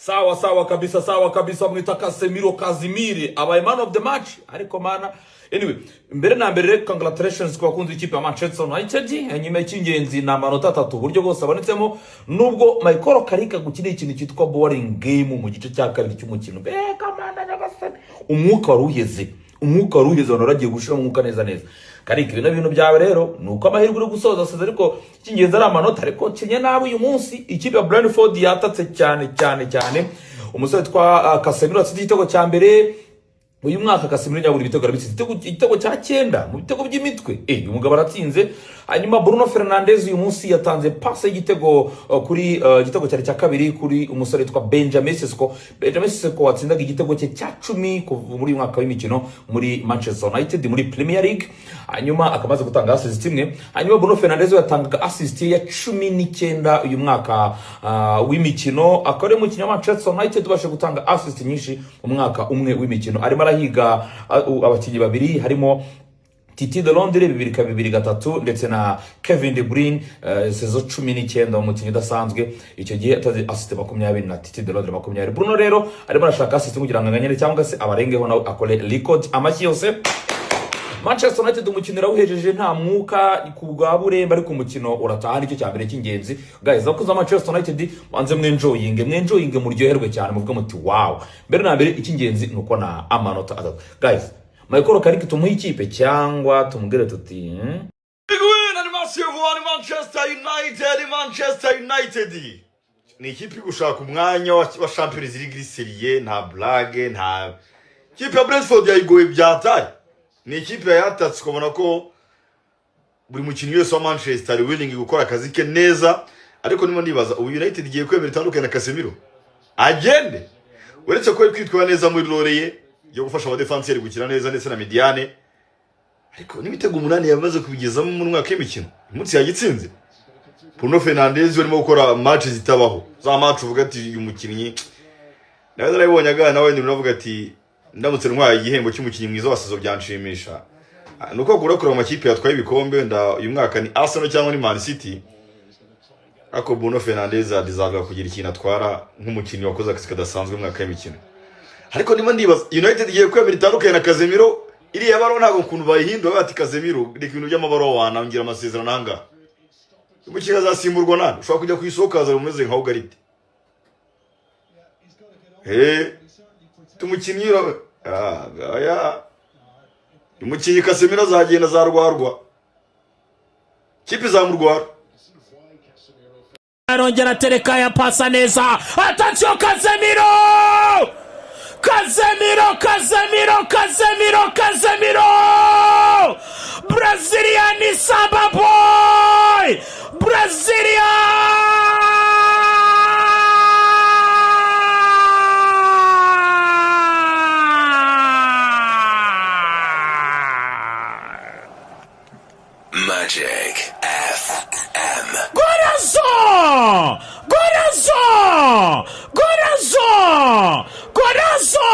Sawa sawa kabisa, sawa kabisa. Mwita Casemiro Kazimiri abaye man of the match. Ariko mana, anyway, mbere na mbere rero, congratulations ku bakunzi b'ikipe ya Manchester United. Hanyuma icy'ingenzi ni amanota atatu, uburyo bwose abonetsemo, nubwo Michael Carrick gukina ikintu cyitwa boring game mu gice cya kabiri cy'umukino. Mbega mana nyagasani, umwuka wari uheze, umwuka wari uheze, abantu bagiye gushiramo umwuka neza neza. Carrick, bino bintu byawe rero ni uko amahirwe uri gusoza saison, ariko icy'ingenzi ari amanota. Ariko kinye nabi uyu munsi, ikipe ya Brentford yatatse cyane cyane cyane. Umusore witwa Casemiro atsinze igitego cya mbere uyu mwaka. Casemiro nyabura ibitego arabitsinze, igitego cya cyenda mu bitego by'imitwe. Uyu mugabo aratsinze. Hanyuma Bruno Fernandes uyu munsi yatanze passe y'igitego kuri igitego cyari cya kabiri kuri umusore witwa Benjamin Sesko. Benjamin Sesko watsindaga igitego cye cya 10 kuva muri uyu mwaka w'imikino muri Manchester United muri Premier League, hanyuma akamaze gutanga assist imwe. Hanyuma Bruno Fernandes we yatangaga assist ye ya 19 uyu mwaka w'imikino, akaba ari umukinnyi wa Manchester United ubasha gutanga assist nyinshi mu mwaka umwe w'imikino. Arimo arahiga abakinnyi babiri, harimo Titi de Londres 2 2 3 ndetse na Kevin De Bruyne, saison 19, umukinnyi udasanzwe. Icyo gihe atazi assist 20 na Titi de Londres 20. Bruno rero arimo arashaka assist kugira ngo anganyere cyangwa se abarengeho, nawe akore record. Amashyi yose. Manchester United umukino irawuhejeje nta mwuka ku bwa burembe, ariko umukino urataha, nicyo cya mbere cy'ingenzi. Guys, abakunzi ba Manchester United, banze mwenjoyinge, mwenjoyinge, muryoherwe cyane, muvuge muti "Wow." Mbere na mbere icy'ingenzi ni uko na amanota atatu. Guys, Michael Carrick tumuhe ikipe cyangwa tumubwire tuti, Big win and massive one, Manchester United. Manchester United ni ikipe iri gushaka umwanya wa Champions League iri sérieux, nta blague. Nta ikipe ya Brentford yayigoye byatari, ni ikipe yayatatse, ukabona ko buri mukinnyi wese wa Manchester ari willing gukora akazi ke neza. Ariko ndimo nibaza, ubu United igiye kwemera itandukanye na Casemiro agende, uretse ko ari kwitwara neza muri role ye yo gufasha abadefanseri gukina neza ndetse na médiane, ariko n'ibitego 8 yamaze kubigezamo mu mwaka w'imikino, uyu munsi yagitsinze. Bruno Fernandes urimo gukora match zitabaho, za match uvuga ati uyu mukinnyi nawe narabibonye aganira nawe, uravuga ati ndamutse ntwaye igihembo cy'umukinnyi mwiza wa saison byanshimisha. Ah, ni uko akura kureba amakipe yatwaye ibikombe, wenda uyu mwaka ni Arsenal cyangwa ni Man City, ariko Bruno Fernandes adeserve kugira ikintu atwara nk'umukinnyi wakoze akazi kadasanzwe mu mwaka w'imikino. Ariko ndimo ndibaza, United igiye kwemera itandukanye na Casemiro, iriya baruwa ntabwo ukuntu bayihindura bati "Casemiro, reka ibintu by'amabaruwa, wanangira amasezerano ahangaha." Umukinnyi azasimburwa nande? Ushobora kujya ku isoko ukaza umeze nka Ugarte. Umukinnyi, ah, aya umukinnyi Casemiro azagenda azarwarwa, kipe izamurwara. Arongera atereka ya pasa neza. Attention, Casemiro, Casemiro, Casemiro, Casemiro, Casemiro! Brazilian Samba boy, Brazilian! Magic FM. Golazo! Golazo! Golazo! Golazo!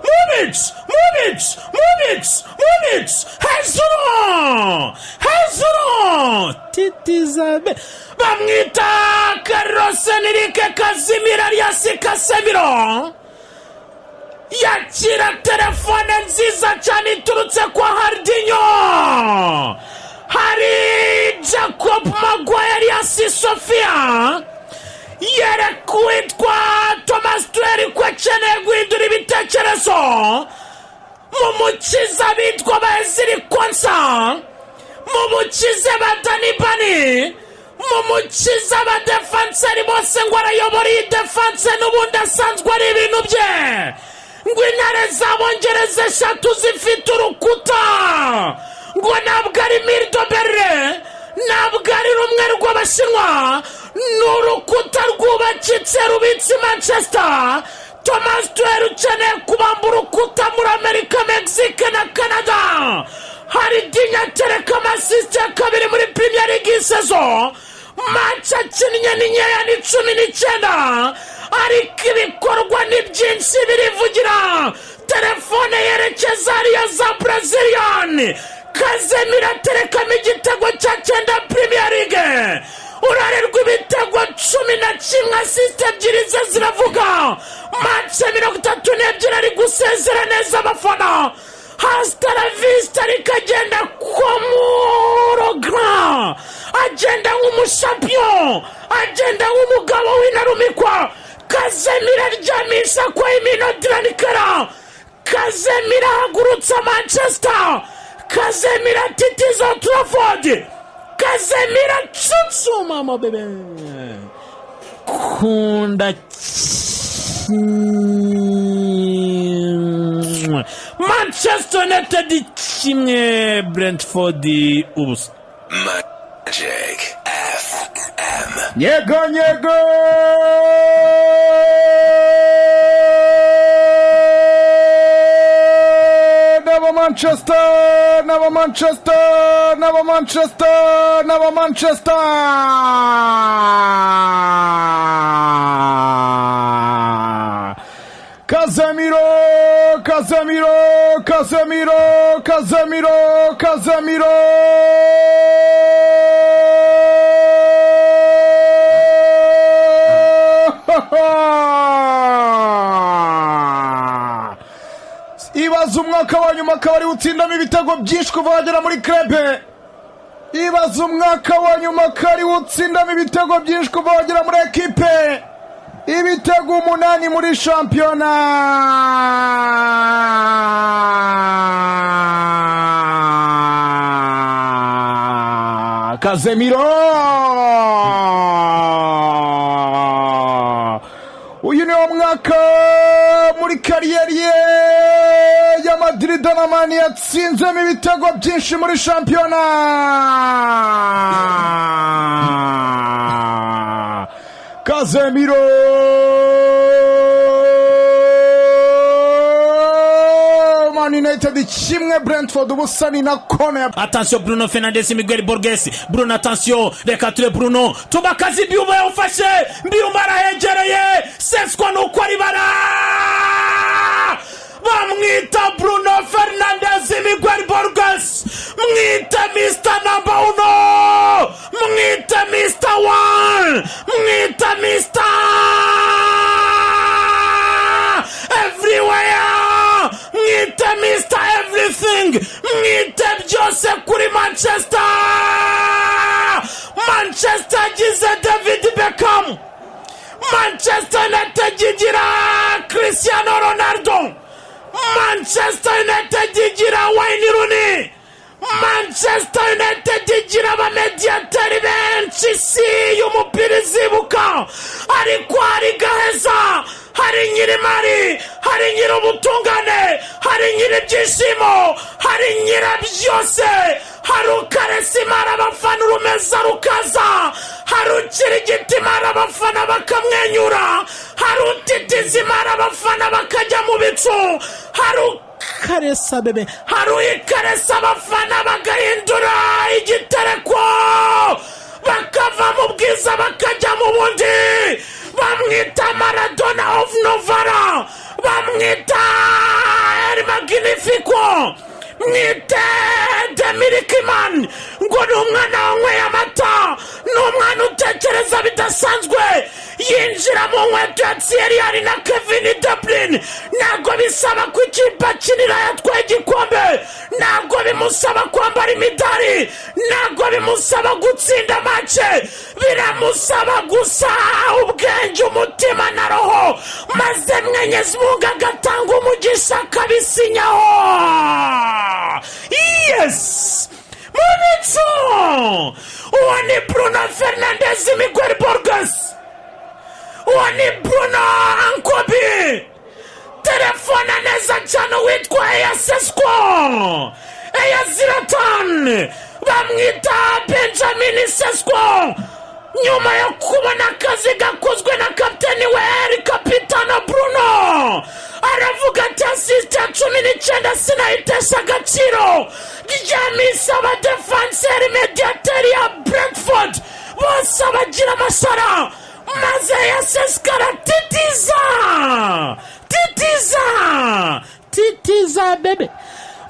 Move it! Move it! Move it! Move it! Hejuru! Hejuru! Titizabe! Bamwita Carlos Enrique Casimiro alias Casemiro, yakira telefone nziza cyane iturutse kwa Hardinho. Hari Jacob Maguire alias Sofia, yereka uwitwa Thomas Tuchel ko akeneye guhindura ibitekerezo mu mukiza bitwa ba Ezri Konsa, mu mukize ba Dani Bani, mu mukiza ba defanseri bose, ngo arayobora iyi défense n'ubundi asanzwe ari ibintu bye. Ngo intare z'abongereza eshatu zifite urukuta, ngo ntabwo ari mur de Berlin, ntabwo ari rumwe rw'Abashinwa, ni urukuta rwubakitse rubitse i Manchester. Thomas Tuchel ukeneye kubamba urukuta muri Amerika, Mexique na Canada. Hari Dinya atereka ama assist ya kabiri muri Premier League iyi saison. Match akinnye ni nkeya, ni 19, ariko ibikorwa ni byinshi, birivugira. Telefone yerekeza hariya za Brazilian. Casemiro aterekamo igitego cya cyenda Premier League. Uruhare rw'ibitego 11, assist ebyiri ze ziravuga. Match 32 ari gusezera neza abafana. Hasta la vista, ariko agenda komorogra, agenda nk'umushampiyon, agenda nk'umugabo w'intarumikwa. Casemiro aryamisha kwa iminodiranikara. Casemiro ahagurutsa Manchester, Casemiro atitiza Trafford, Casemiro cucuma bebe kunda kimwe. Manchester United 1, Brentford 0. Magic FM. Nyego nyego. N'aba Manchester, n'aba Manchester, n'aba Manchester, n'aba Manchester. Casemiro, Casemiro, Casemiro, Casemiro, Casemiro. Ibaza umwaka wa nyuma akaba ari utsindamo ibitego byinshi kuva wagera muri club. Ibaza umwaka wa nyuma akaba ari utsindamo ibitego byinshi kuva wagera muri ekipe. Ibitego 8 muri shampiyona. Casemiro, uyu ni wo mwaka muri carrière ye ya Madrid na Man yatsinzemo ibitego byinshi muri shampiyona. Casemiro, Man United 1, Brentford 0. Ni na kona ya Attention, Bruno Fernandes, Miguel Borges, Bruno, attention, reka ture Bruno tubakazi. Mbeumo yawufashe, Mbeumo arahegereye, Sesko nuko aribara. Bamwita Bruno Fernandes Miguel Borges, mwita Mr Number Uno, mwita Mr One, mwita Mr Everywhere, mwite Mr Everything, mwite byose kuri Manchester. Manchester agize David Beckham, Manchester United igira Cristiano Ronaldo, Manchester United igira Wayne Rooney, Manchester United igira abamediyateri benshi. Isi y'umupira izibuka, ariko hari gaheza, hari nyirimari, hari nyir'ubutungane, hari nyir'ibyishimo, hari nyira byose, hari ukaresa imari abafana urumeza rukaza, hari ukirigita imari abafana bakamwenyura, hari utitiza imari abafana bakajya mu bicu, hari ukaresa bebe, hari uyikaresa abafana bagahindura igitereko, bakava mu bwiza bakajya mu bundi. Bamwita Maradona of Novara, bamwita El Magnifico, mwite The Milkman. Ngo ni umwana wanyweye amata, ni umwana utekereza bidasanzwe. Yinjira mu nkweto ya Thierry Henry na Kevin De Bruyne. Ntabwo bisaba ko ikipe akinira yatwaye igikombe, ntabwo bimusaba kwambara imidari, ntabwo bimusaba gutsinda match, biramusaba gusa ubwenge, umutima na roho, maze Mwenyezi Mungu agatanga umugisha akabisinyaho. Yes, mu bicu, uwo ni Bruno Fernandes Miguel Borges, uwo ni Bruno Ankobi. Telefone neza cyane witwa Eya Sesko, Eya Zlatan, bamwita Benjamin Sesko. Nyuma yo kubona akazi gakozwe na kapiteni we El Capitano Bruno, aravuga ati: "Assist ya 19 sinayitesha agaciro." Ryamisa abadefanseri mediyateri ya Brentford bose abagira amashara, maze yasesikara titiza titiza titiza bebe.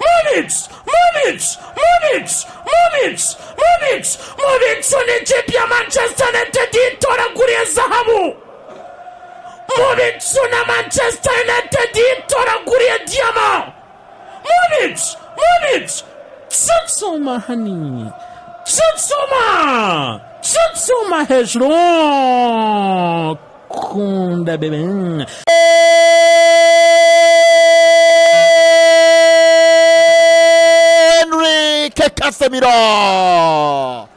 mu bicu, mu bicu, mu bicu, mu bicu, mu bicu, mu bicu! Ni ikipe ya Manchester United yitoraguriye zahabu mu bicu, na Manchester United yitoraguriye diyama mu bicu, mu bicu! Tsutsuma hani, tsutsuma, tsutsuma hejuru, kunda bebe. Enrique Casemiro.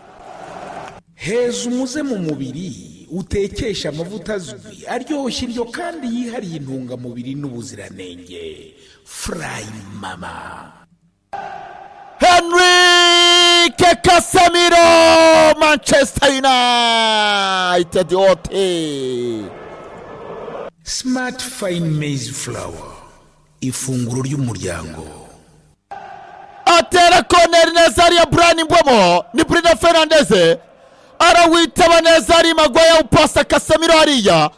Heza umuze mu mubiri, utekesha amavuta azwi, aryoshya indyo kandi yihariye intungamubiri n'ubuziranenge, Furayi Mama. Henrique Casemiro, Manchester United ote. Smart Fine Maize Flour, ifunguro ry'umuryango. Atera koneri neza ariya Brian Mbeumo, ni Bruno Fernandes arawitaba neza, ari Maguire upasa Casemiro hariya,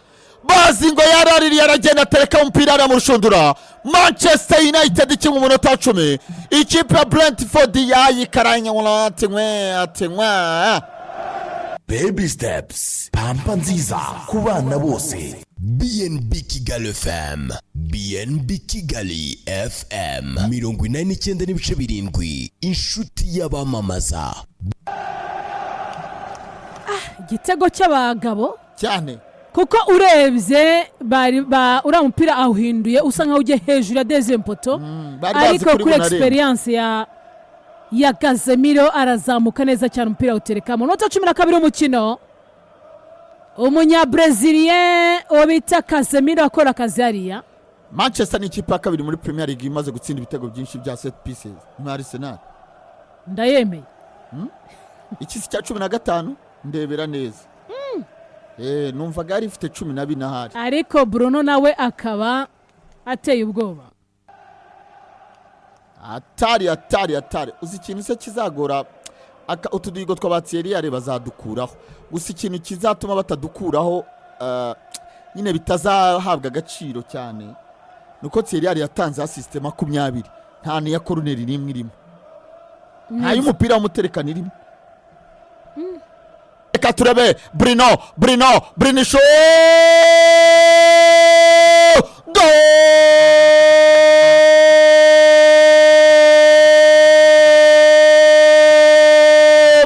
bazi ngo yaraririye, aragenda atereka umupira hariya mu rushundura. Manchester United kimwe, umunota wa 10, ikipe ya Brentford yayikaranye ati nkwe, ati nkwe. Baby Steps, pampa nziza ku bana bose. BNB Kigali FM, BNB Kigali FM 89.7, inshuti y'abamamaza. Igitego cy'abagabo. Cyane. Kuko urebye bari ba uriya mupira awuhinduye usa nkaho ugiye hejuru ya deuxième poteau. Bari bazi Ariko kuri kuri bunarembe. experience ya Casemiro, arazamuka neza cyane, umupira awuterekamo. Nota 12 w'umukino, Umunyabrezilien uwo bita Casemiro akora akazi hariya. Manchester ni ikipe ya kabiri muri Premier League imaze gutsinda ibitego byinshi bya set pieces nka Arsenal. Ndayemeye. Ikisi cya 15, ndebera neza. Numvaga yari ifite 14 ahari. Ariko Bruno nawe akaba ateye ubwoba. Atari atari atari, uzi ikintu se kizagora? Utu duhigo twa Thierry bazadukuraho gusa, ikintu kizatuma batadukuraho, nyine bitazahabwa agaciro cyane, nuko Thierry yatanze assist 20, nta n'iya koruneri n'imwe irimo, nta y'umupira w'umuterekano irimo. Reka turebe Bruno, Bruno, Bruno sho go!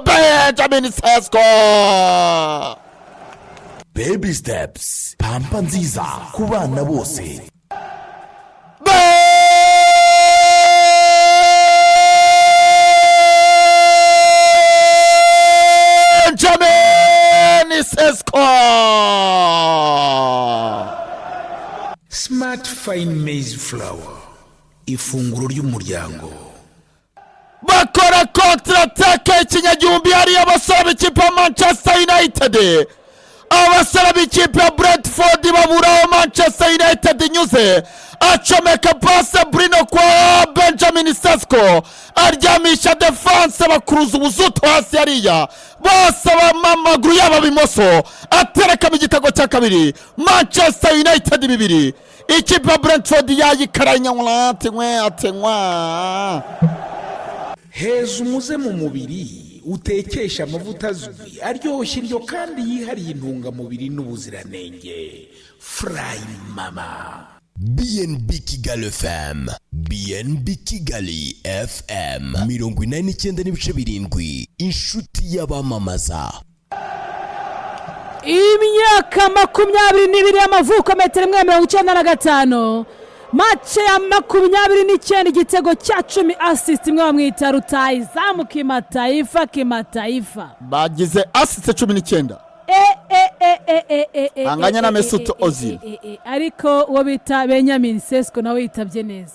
Benjamin Sesko. Baby Steps, pampa nziza ku bana bose. Benjamin Sesko. Smart Fine Maize Flour, ifunguro ry'umuryango. Bakora contre-attaque y'ikinyagihumbi hariya abasore b'ikipe ya Manchester United, abasore b'ikipe ya Brentford baburaho Manchester United inyuze, acomeka pase Bruno kwa Benjamin Sesko, aryamisha défense, bakuruza ubuzuto hasi hariya bose, amaguru yabo bimoso, aterekamo igitego cya kabiri. Manchester United 2, ikipe ya Brentford yayikaranya ati nkwe, ati nkwa. Heza umuze mu mubiri, utekesha amavuta azwi, aryoshya indyo kandi yihariye intungamubiri n'ubuziranenge, Furayi Mama. BNB Kigali FM, BNB Kigali FM 89.7, inshuti y'abamamaza. Imyaka 22 y'amavuko, metero imwe 95, match ya 29, igitego cya 10, assist imwe. Bamwita rutayizamu kimataifa, kimataifa. Bagize assist 19. E e e e e e e. Anganya na e, e, Mesut e, e, Ozil. e, e, e. Ariko uwo bita Benjamin Sesko nawe yitabye neza.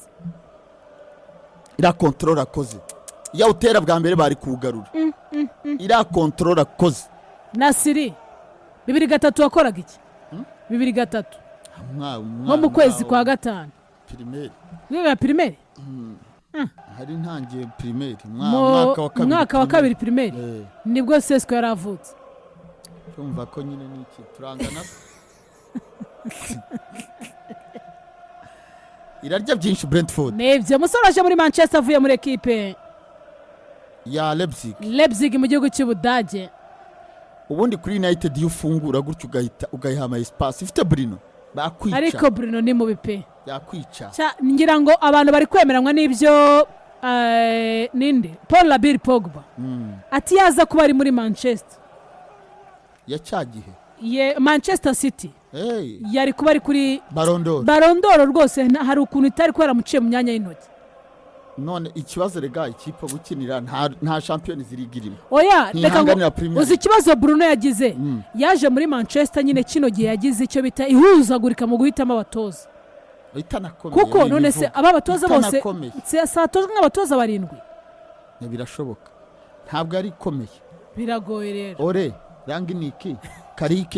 Iriya contrôle akoze, iyo awutera bwa mbere bari kuwugarura. Iriya contrôle akoze. Nasiri, 2003 wakoraga iki? 2003, nko mu kwezi kwa gatanu. Primaire. Wiga primaire? Hari ntangiye primaire. Mu Mwaka wa kabiri. Mwaka wa kabiri primaire. Nibwo Sesko yari avutse. Urumva ko nyine ni iki, turangana. Irarya byinshi Brentford. Nibyo, umusore aje muri Manchester avuye muri ekipe ya Leipzig. Leipzig mu gihugu cy'Ubudage. Ubundi kuri United, iyo ufungura gutyo ugahita ugayiha ama espace ifite Bruno, bakwica. Ariko Bruno ni mubi pe. Yakwica. Ngira ngo abantu bari kwemeranywa n'ibyo ninde, Paul Labile Pogba, ati yaza kuba ari muri Manchester ya cya gihe ye Manchester City, hey, yari kuba ari kuri Ballon d'Or. Ballon d'Or rwose. Hari ukuntu itari kuba yaramuciye mu myanya y'intoki. None ikibazo rega, ikipe gukinira nta Champions League irimo. Oya, reka ngo Ntihanganira Premier. Uzi ikibazo Bruno yagize? Yaje muri Manchester nyine kino gihe yagize icyo bita ihuzagurika mu guhitamo abatoza. Itanakomeye. Kuko none se aba batoza bose Itanakomeye. Satojwe nk'abatoza barindwi. Birashoboka, ntabwo ari ikomeye. Biragoye rero. Ole, Rangnick, Carrick,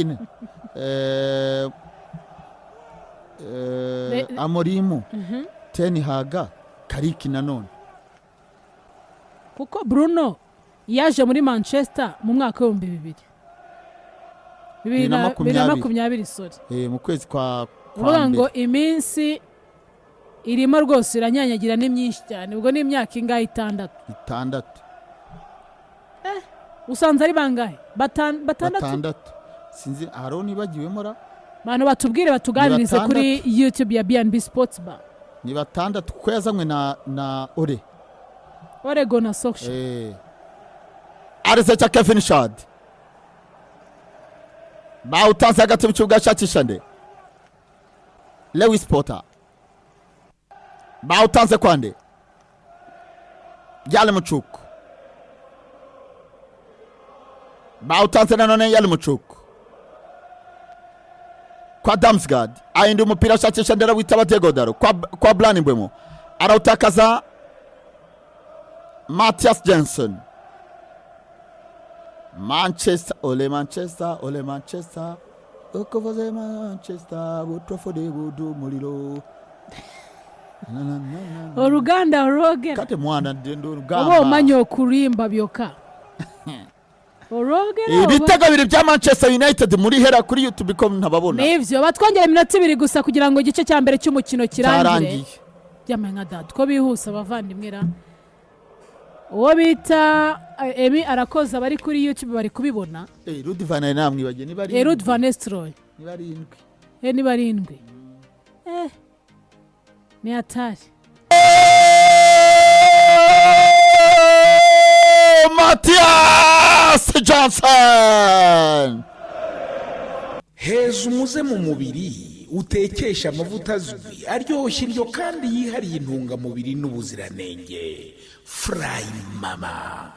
Amorim, Ten Hag, Carrick nanone. Kuko Bruno yaje muri Manchester mu mwaka w'ibihumbi bibiri bibiri na bibiri na 20. 20, sorry. Mu kwezi kwa Uvuga ngo mbere. Iminsi irimo rwose iranyanyagira, ni myinshi cyane. Ubwo ni imyaka ingahe? 6? 6. Usanze ari bangahe? Batandatu. 6, sinzi, hariho nibagiwemo ra. Bantu batubwire, batuganirize Ni kuri YouTube ya BNB Sports Bar. Ni 6 kuko yazanywe na Ole. Oregon na Solskjaer. Arese cya Kevin Schade bawutanze hagati mu kibuga, ashakisha nde? Lewis Potter. Bawutanze kwande? Yaremchuk. Bawutanze nanone Yaremchuk kwa Damsgaard, ahinda umupira ashakisha ndera witaba Diogo Dalot kwa Bryan Mbeumo, arawutakaza. Mathias Jensen. Manchester, ole Manchester, ole Manchester, ukovoze Manchester butrofode budu muliro. Na, na, na, na. Oluganda olwogera. Kate mwana ndendo Oba urugamba. omanyi okulimba byokka, olwogera oba- Ibitego bibiri bya Manchester United muri hera kuri YouTube ko ntababona. Nivyo, batwongera iminota 2 gusa kugira ngo igice cya mbere cy'umukino kirangire. Cyarangiye. Byamaye nka data ko bihuse, abavandimwe ra. Uwo bita Emi arakoze, abari kuri YouTube bari kubibona. Ruud van namwibagiye, niba ari Ruud van Nistelrooy. Niba ari indwi. Niba ari indwi, ni hatari. Mathias Jensen. Heza umuze mu mubiri, utekesha amavuta azwi, aryoshya indyo kandi yihariye intungamubiri n'ubuziranenge. Furayi Mama.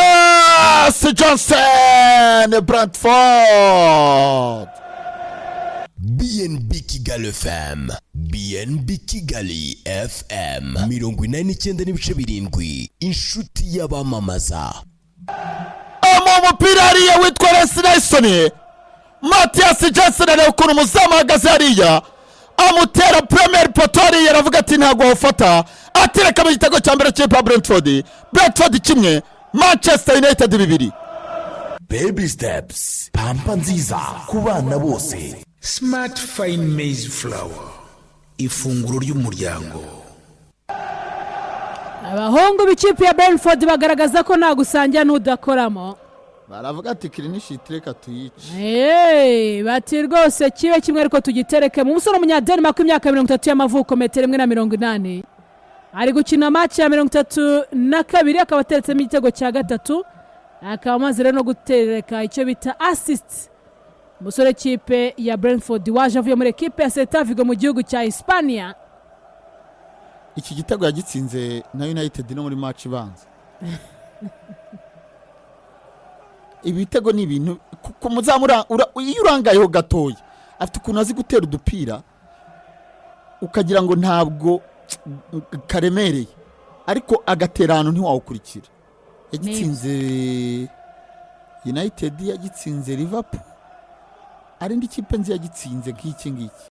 Mathias Jensen, Brentford. BNB Kigali FM, BNB Kigali FM 89.7, inshuti y'abamamaza. Ama umupira hariya witwa Reiss Nelson. Mathias Jensen areba ukuntu umuzamu ahagaze hariya, amutera premier poteau hariya, aravuga ati ntabwo wawufata, atereka mu gitego cya mbere cy'ikipe ya Brentford. Brentford 1, Manchester United 2. Baby Steps, pampa nziza ku bana bose. Smart Fine Maize Flour, ifunguro ry'umuryango. Abahungu b'ikipe ya Brentford bagaragaza ko nta gusangira n'udakoramo. Baravuga ati clean sheet reka tuyice. Hey, bati rwose kibe kimwe ariko tugitereke mu musore w'Umunyadenmark w'imyaka 30 y'amavuko, metero 1.80, ari gukina match ya 32, akaba ateretsemo igitego cya gatatu, akaba amaze rero no gutereka icyo bita assist. Umusore w'ikipe ya Brentford waje avuye muri ekipe ya Celta Vigo mu gihugu cya Hispania. Iki gitego yagitsinze na United no muri match ibanza. Ibitego ni ibintu ku muzamu iyo urangayeho gatoya, afite ukuntu azi gutera udupira ukagira ngo ntabwo karemereye, ariko agatera ahantu ntiwawukurikira. Yagitsinze United, yagitsinze Liverpool, ari indi kipe nzi yagitsinze nk'iki ngiki.